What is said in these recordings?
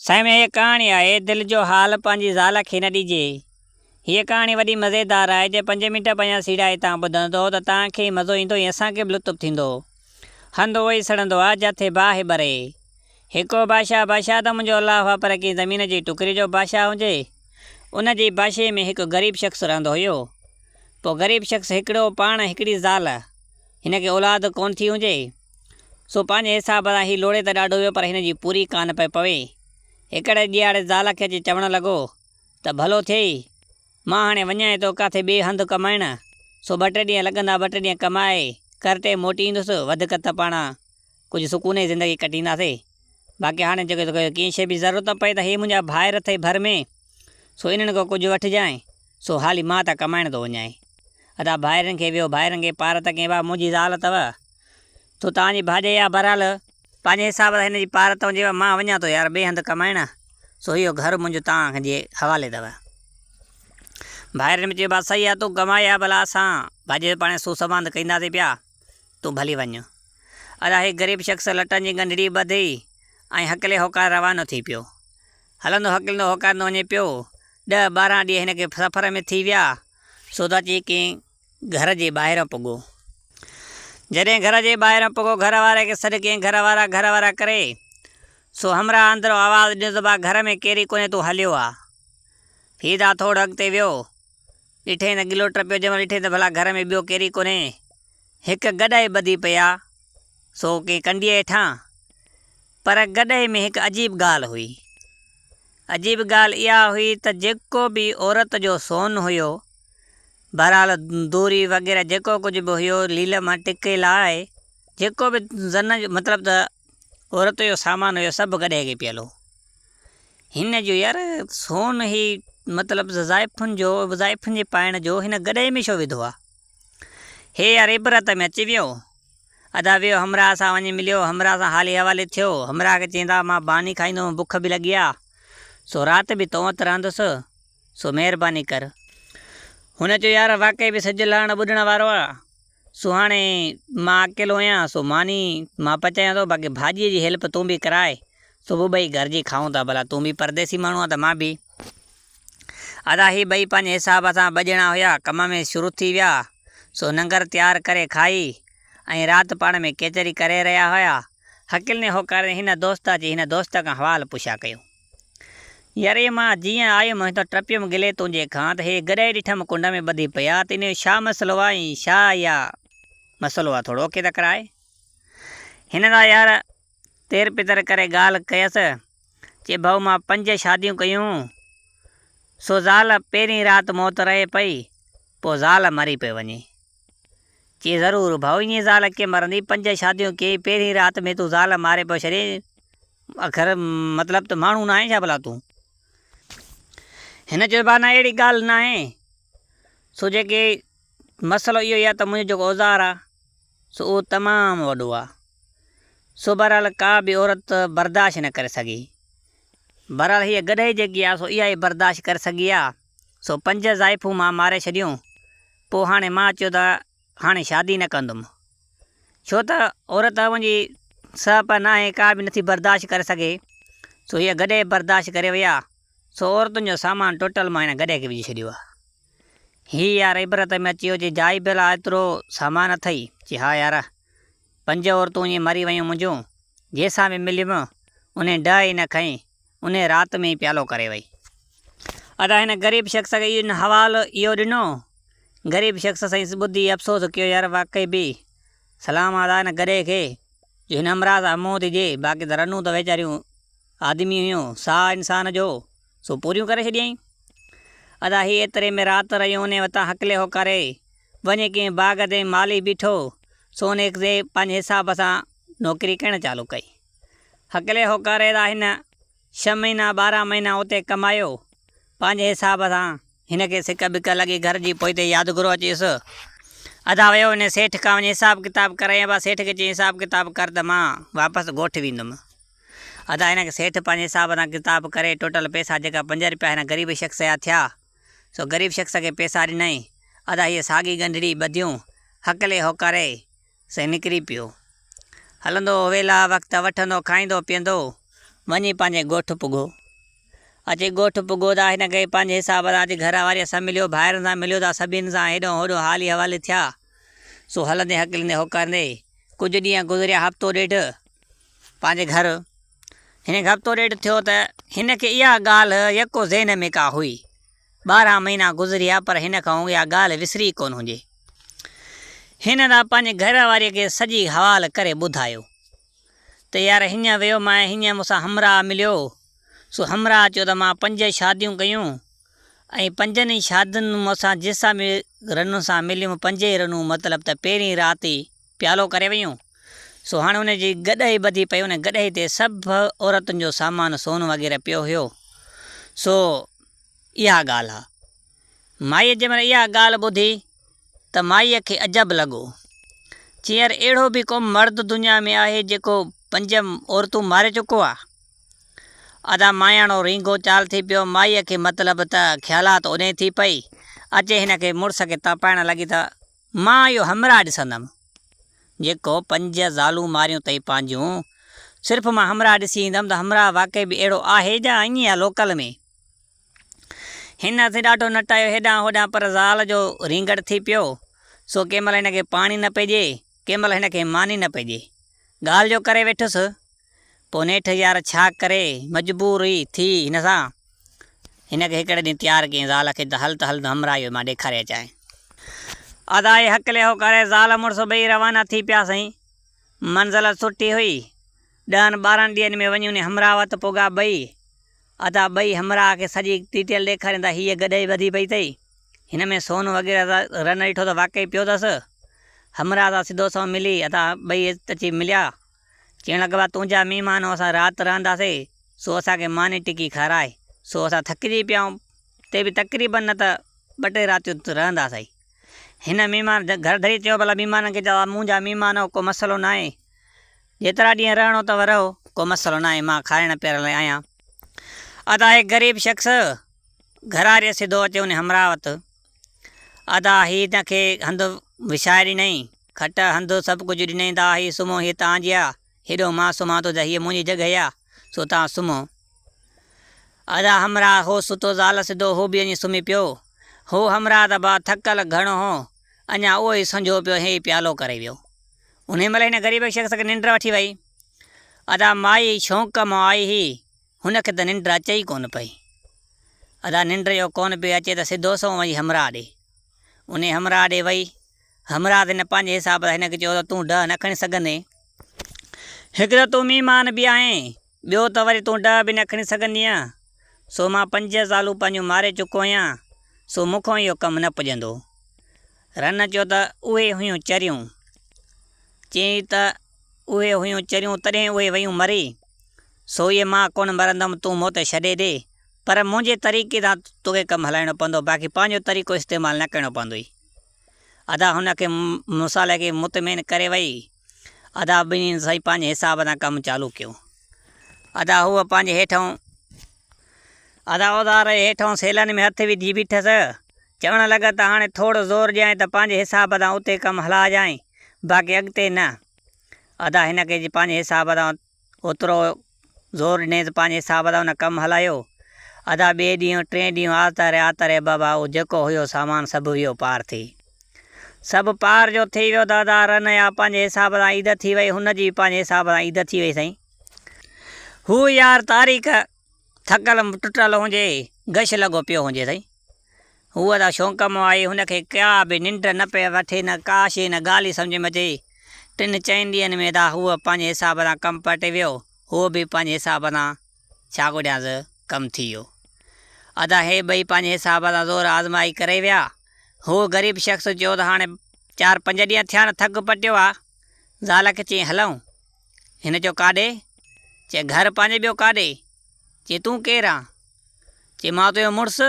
سائين ۾ هيء ڪهاڻي آهي، دل جو حال پنهنجي زال کي نه ڏجي. هيء ڪهاڻي وڏي مزيدار آهي، جي پنج منٽ پنهنجا سيڙائي توهان ٻڌندو ته توهان کي ئي مزو ايندو ۽ اسان کي به لطف ٿيندو. هنڌ اهو ئي سڙندو آ، جٿي باهه ٻري. هڪ هو بادشاهه، بادشاهه ته منهنجو الله هئا پر ڪنهن زمين جي ٽڪري جو بادشاهه هجي. ان جي بادشاهي ۾ هڪ غريب شخص رهندو هيو. پوء غريب شخص هڪڙو پاڻ هڪڙي زال. هن کي اولاد ڪونه ٿي هجي. سو پنهنجي حساب سان هي لوڙي ته ڏاڍو ويو پر هن جي پوري ڪانه پئي پوي. هڪڙي ڏيهاڙي زال کي اچي چوڻ لڳو ته ڀلو ٿئي، مان هاڻي وڃانء ٿو ڪاٿي ٻئي هنڌ ڪمائڻ، سو ٻه ٽي ڏينهن لڳندا ٻه ٽي ڏينهن ڪمائي ڪرٽي موٽي ايندس، وڌڪ ته پاڻ ڪجهه سڪون جي زندگي ڪٽينداسي. باقي هاڻي جيڪو ڪنهن شيء به ضرورت پئي ته هي منهنجا ڀائر اٿئي ڀر ۾، سو انهن کان ڪجهه وٺجانء، سو حالي مان ته ڪمائڻ ٿو وڃانء. ادا ڀائرن کي ويو ڀائرن کي پارت ڪيائين ڀاء منهنجي زال اٿو سو توهان جي ڀاڄائي آ بهرحال پنهنجي حساب سان هن جي پارت هجي مان وڃان ٿو يار ٻئي هنڌ ڪمائڻ سو اهو گهر منهنجو توهان جي حوالي اٿو. ڀائرن به چيو ڀاء صحيح آ تون ڪمائي آ ڀلا اسان ڀاڄائي پاڻ سو سنباند ڪنداسين پيا تون ڀلي وڃ. ادا هي غريب شخص لٽن جي ڳنڍڙي ٻڌي ۽ هڪلي هوڪاري روانو ٿي پيو. هلندو هڪلندو هوڪاريندو وڃي پيو. ڏهه 12 ڏينهن هن کي سفر ۾ ٿي ويا. سو ته اچي ڪنهن گهر جي ٻاهران پڳو. جڏهن گهر جي ٻاهران پڳو گهر واري کي سڏ ڪيائين گهر وارا گهر وارا ڪري. سو همراهه اندران آواز ڏنس ته ڀاء گهر ۾ ڪير ئي ڪونهي تون هليو آ. هي ته ٿورو اڳتي ويو. ڏٺائين ته گلو ٽپيو جنهن مهل ڏٺائين ته ڀلا گهر ۾ ٻيو ڪير ئي ڪونهي. هڪ گڏهه ٻڌي پئي آ سو ڪنهن ڪنڊيء هيٺان. پر گڏهه ۾ هڪ عجيب ڳالهه هئي. عجيب ڳالهه اها هئي ته جيڪو به عورت جو سون هيو، بهرحال دوري وغيره جيڪو ڪجهه به هيو، ليلم ٽڪي لاء جيڪو به زن جو مطلب ته عورت جو سامان هيو سڀ گڏهه کي پيل هو. هن جو يار سون هي مطلب ته زائفن جو زائفن جي پائڻ جو هن گڏهه ۾ ڇو وڌو آ. هي يار عبرت ۾ اچي ويو. ادا ويو همراهه سان وڃي مليو، همراهه سان حالي حوالي ٿيو، همراهه کي چيائين ته مان باني کائيندو هوم بک به لڳي آ، سو رات به تو وٽ رهندس، سو مهرباني ڪر. هن چيو يار واقعي به سج لهڻ ٻڏڻ وارو آ، سو هاڻي مان اڪيلو آهيان، سو ماني مان پچايان ٿو، باقي ڀاڄيء جي هيلپ تون به ڪراء، صبح ٻئي گهرجي کائون ٿا، ڀلا تون به پرديسي ماڻهو آن ته مان به. ادا هي ٻئي پنهنجي حساب سان ٻه ڄڻا هيا، ڪم ۾ شروع ٿي ويا، سو ننگر تيار ڪري کائي ۽ رات پاڻ ۾ ڪچهري ڪري رهيا هيا. هڪلني هوڪاري هن دوست اچي هن دوست کان حوال پڇا ڪيو. يار اي مان جيئن آيم هتان ٽپيم گلي تنهنجي کان ته هي گڏهه ڏٺم ڪنڊ ۾ ٻڌي پيا ته ان جو ڇا مسئلو آ ۽ ڇا اها مسئلو آ ٿورو اوکي ته ڪراء. هن دا يار تير پتر ڪري ڳالهه ڪيس. چي ڀائو مان پنج شاديون ڪيون، سو زال پهرين رات موت رهي پئي، پوء زال مري پئي وڃي. چي ضرور ڀائو ائين زال ڪيئن مرندي، پنج شاديون ڪيئي پهرين رات ۾ تون زال ماري پيو ڇڏين، آخر مطلب ته ماڻهو ناهين ڇا ڀلا تون؟ هن چيو ڀاء نه اهڙي ڳالهه ناهي، سو جيڪي مسئلو اهو ئي آهي ته منهنجو جيڪو اوزار آهي سو اهو تمام وڏو آهي. سو بهرحال ڪا به عورت برداشت نه ڪري سگهي. بهرحال هيء گڏهي جيڪي آهي سو اها ئي برداشت ڪري سگهي آ. سو پنج زائفون مان ماري ڇڏيون. پوء هاڻي مان چيو ته هاڻي شادي نه ڪندم. ڇو ته عورت منهنجي سهپ ناهي ڪا به نٿي برداشت ڪري سگهي. سو هيء گڏهي برداشت ڪري وئي آ. سو عورتن جو سامان ٽوٽل مان هن گڏهي کي وجهي ڇڏيو آ. هي يار عبرت ۾ اچي ويو چي جائي ڀلا ايترو سامان اٿئي؟ چي ها يار. پنج عورتون ائين مري ويون منهنجون، جنهن سان به مليم، انهي ڊهه ئي نه کنئي، انهي رات ۾ ئي پيالو ڪري وئي. ادا هن غريب شخص کي اهو حوال اهو ڏنو، غريب شخص سائين ٻڌي افسوس ڪيو يار واقعي به سلام آ ادا هن گڏهي کي جو هن همراهه سان منهن ٿي ڏئي، باقي ته رنون ته ويچاريون آدمي هيون، ساهه انسان جو سو پوريون ڪري ڇڏيائين. ادا هي ايتري ۾ رات رهيون انهي وتان هڪلي هوڪاري وڃي ڪنهن باغ تي مالهي بيٺو، سو ان تي پنهنجي حساب سان نوڪري ڪرڻ چالو ڪئي. هڪلي هوڪاري دا هن ڇهه مهينا 12 مهينا اتي ڪمايو. پنهنجي حساب سان هن کي سڪ ٻڪ لڳي گهر جي پوئتي يادگرو اچيس. ادا ويو ان سيٺ کان وڃي حساب ڪتاب ڪرايائين. ابا سيٺ کي چيائين حساب ڪتاب ڪر ته مان واپس ڳوٺ ويندم. ادا هن کي سيٺ پنهنجي حساب سان ڪتاب ڪري ٽوٽل پئسا جيڪا پنج رپيا هن غريب شخص جا ٿيا سو غريب شخص کي پئسا ڏنائين. ادا هيء ساڳي ڳنڍڙي ٻڌيون، هڪلي هوڪاري سين نڪري پيو. هلندو ويلا وقت وٺندو کائيندو پيئندو. وڃي پنهنجي ڳوٺ پڳو. اچي ڳوٺ پڳو ته هن کي پنهنجي حساب سان اچي گهر واريء سان مليو، ڀائرن سان مليو ته سڀني سان هيڏهون هوڏهون حالي حوالي ٿيا. سو هلندي هڪليندي هوڪاريندي ڪجهه ڏينهن گذريا هفتو ڏيڍ پنهنجي گهر هن کي هفتو ڏيڍ ٿيو ته هن کي اها ڳالهه يڪو ذهن ۾ ڪا هئي. 12 مهينا گذريا پر هن کان اها ڳالهه وسري ئي ڪونه هجي. هن دا پنهنجي گهر واريء کي سڄي حوال ڪري ٻڌايو ته يار هينئن ويو مان ۽ هينئن مون سان همراهه مليو سو همراهه چيو ته مان پنج شاديون ڪيون ۽ پنجن ئي شادين مون سان جنهن سان به رنن سان مليم پنج ئي رنون مطلب ته پهرين رات ئي پيالو ڪري ويون سو هاڻي ان جي گڏهي ٻڌي پئي ان گڏهي تي سڀ عورتن جو سامان سون وغيره پيو هيو سو اها ڳالهه آ. مائيء جنهن مهل اها ڳالهه ٻڌي ته مائيء کي عجب لڳو. چيائين يار اهڙو به ڪو مرد دنيا ۾ آهي جيڪو پنج عورتون ماري چڪو آ. ادا ماياڻو رينگو چال ٿي پيو. مائيء کي مطلب ته خيالات اوڏانهن ٿي پئي. اچي هن کي مڙس کي تپائڻ لڳي ته مان اهو همراهه ڏسندم جيڪو پنج زالون ماريون اٿئي پنهنجون. صرف مان همراهه ڏسي ايندم ته همراهه واقعي به اهڙو آهي يا ائين آ لوڪل ۾. هن اٿي ڏاڍو نٽايو هيڏانهن هوڏانهن پر زال جو رينگڙ ٿي پيو، سو ڪنهن مهل هن کي پاڻي نه پئي ڏئي، ڪنهن مهل هن کي ماني نه پئي ڏئي. ڳالهه جو ڪري ويٺس. پوء نيٺ يار ڇا ڪري، مجبور ئي ٿي هن سان هن کي هڪڙي ڏينهن تيار ڪيائين زال کي ته هل ته هل ته همراهه اهو مان ڏيکاري اچانء. ادائي هڪلي هوڪاري زال مڙس ٻئي روانا ٿي پيا سائين. منزل سٺي هئي. ڏهن 12 ڏينهن ۾ وڃي انهي همراهه وٽ پڳا ٻئي. ادا ٻئي همراهه کي سڄي ڊيٽيل ڏيکارين ته هيء گڏهي ٻڌي پئي اٿئي. هن ۾ سون وغيره رن ڏٺو ته واقعي پيو اٿس. همراهه سان سڌو سنئون ملي ادا ٻئي اچي مليا. چئڻ لڳا ڀا تنهنجا مهمان آهيون اسان رات رهنداسي سو اسان کي ماني ٽڪي کاراء. سو اسان ٿڪجي پيا آهيون تي به تقريبن نه ته ٻه ٽي راتيون رهنداسي. هن مهمان گهر ڌري چيو ڀلا مهمانن کي چئو منهنجا مهمان آهيو ڪو مسئلو ناهي. جيترا ڏينهن رهڻو اٿو رهو، ڪو مسئلو ناهي، مان کارائڻ پيارڻ لاء آهيان. ادا هي غريب شخص گهراريء سڌو اچي ان همراهه وٽ. ادا هي هن کي هنڌ وڇائي ڏنائين، کٽ، هنڌ سڀ ڪجهه ڏنائين ته هي سمهو هي توهان جي آ، هيڏو مان سمهان ٿو ته هيء منهنجي جڳهه آ، سو توهان سمهو. ادا همراهه هو ستو زال سڌو هو به وڃي سمهي پيو. هو همراهه ته با ٿڪل گهڻو هو، اڃا اهو ئي سنجهو پيو هي پيالو ڪري ويو. انهيء مهل هن غريب شخص کي ننڊ وٺي وئي. ادا مائي شونق مان آئي هئي، هن کي ته ننڊ اچي ئي ڪونه پئي. ادا ننڊ جو ڪونه پئي اچي ته سڌو سنئون وڃي همراهه ڏي. انهيء همراهه ڏي وئي. همراهه ته هن پنهنجي حساب سان هن کي چيو ته تون ڊهه نه کڻي سگهندين. هڪ ته تون مهمان به آهين، ٻيو ته وري تون ڊهه به نه کڻي سگهندينء. سو مان پنج زالون پنهنجون ماري چڪو آهيان، سو مون کان اهو ڪم نه پڄندو. رن چيو ته اهي هيون چريون. چيائين ته اهي هيون چريون تڏهن اهي ويون مري. سو اهي مان ڪونه مرندم تون مون تي ڇڏي ڏي. پر منهنجي طريقي سان توکي ڪم هلائڻو پوندو باقي پنهنجو طريقو استعمال نه ڪرڻو پوندوئي. ادا هن کي مصالحي کي مطمئن ڪري وئي. ادا ٻنهي سائين پنهنجي حساب سان ڪم چالو ڪيو. ادا هوء پنهنجي هيٺئون ادا اوزار جي هيٺئون سيلن ۾ هٿ وجهي بيٺس. چوڻ لڳا ته هاڻي ٿورو زور ڏيانء ته پنهنجي حساب سان اتي ڪم هلائجانء، باقي اڳتي نه. ادا هن کي جي پنهنجي حساب سان اوترو زور ڏنائين ته پنهنجي حساب سان ان ڪم هلايو. ادا ٻئي ڏينهن، ٽئين ڏينهن آتاري آتاري بابا اهو جيڪو هيو سامان سڀ ويو پار ٿي. سڀ پار جو ٿي ويو ته ادا رن يا پنهنجي حساب سان عيد ٿي وئي، هن جي به پنهنجي حساب سان عيد ٿي وئي سائين. هو يار تاريخ ٿڪل ٽٽل هجي، غش لڳو پيو هجي سائين. هوء ته شونق مان آئي، هن کي ڪا به ننڊ نه پئي وٺي، نه ڪا شيء نه ڳالهه ئي سمجهه ۾ اچي. ٽن چئن ڏينهن ۾ ته هوء پنهنجي حساب سان ڪم پٽي ويو، هوء به پنهنجي حساب سان ڇا ڳوليانس ڪم ٿي ويو. ادا هي ٻئي پنهنجي حساب سان زور آزمائي ڪري ويا. هوء غريب شخص چيو ته هاڻي چار پنج ڏينهن ٿيا نه ٿڪ پٽيو آ. زال کي چيائين هلون. هن چيو ڪاڏي؟ چي گهر پنهنجي ٻيو ڪاڏي؟ چي تون ڪير آن؟ چي مان تنهنجو مڙس.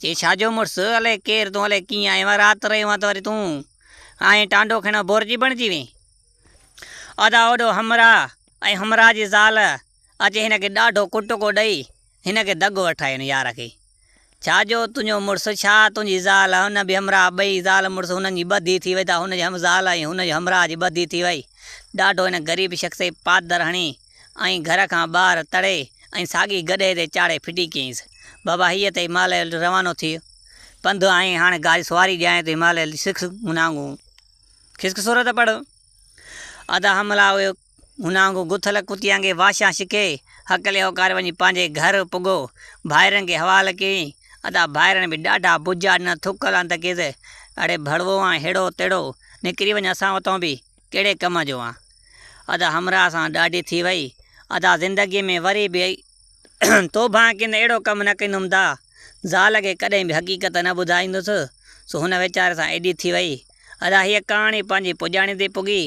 چي ڇا جو مڙس؟ الائي ڪير تون الائي ڪيئن آئين رات رهيو آن ته وري تون آئين ٽانڊو کڻڻ بورچي بڻجي وئين. ادا اوڏو همراهه ۽ همراهه جي زال اچي هن کي ڏاڍو ڪٽڪو ڏئي هن کي دڳ وٺائي هن يار کي. ڇا جو تنهنجو مڙس ڇا تنهنجي زال هن به همراهه ٻئي زال مڙس هنن جي ٻڌي ٿي وئي ته هن جي هم زال ۽ هن جي همراهه جي ٻڌي ٿي وئي. ڏاڍو هن غريب شخص کي پادر هڻي. ۽ گهر کان ٻاهر تڙي ۽ ساڳي گڏهه تي چاڙهي ڦٽي ڪيائينس. بابا هيء اٿئي مال روانو ٿيء. پنڌ آهين هاڻ گاري سواري ڏيانء ٿو مال سک هنانگون کسڪ سورت پڙهه. ادا حملا اهي هنانگون گٿل ڪتيانگي واشان شڪي هڪلي هوڪاري وڃي پنهنجي گهر پڳو. ڀائرن کي حوال ڪيائين. ادا ڀائرن به ڏاڍا بجا ڏنا ٿڪ لعنت ڪيس. اڙي ڀڙوو آن ههڙو تهڙو نڪري وڃ اسان وتون به ڪهڙي ڪم جو آن. ادا همراهه سان ڏاڍي ٿي وئي. ادا زندگيء ۾ وري به توبهان ڪين اهڙو ڪم نه ڪندم دا زال کي ڪڏهن به حقيقت نه ٻڌائيندس. سو هن ويچاري سان ايڏي ٿي وئي. ادا هيء ڪهاڻي پنهنجي پڄاڻي تي پڳي.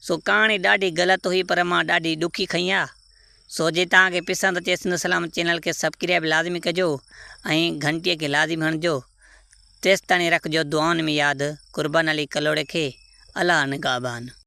سو ڪهاڻي ڏاڍي غلط هئي پر مان ڏاڍي ڏکي کنئي آ. سو جي توهان کي پسند اچي سنڌ سلامت چينل کي سبڪرائب لازمي ڪجو ۽ گهنٽيء کي لازمي هڻجو. تيستاڻي رکجو دعائن ۾ ياد قربان علي ڪلهوڙي کي الله نگهبان.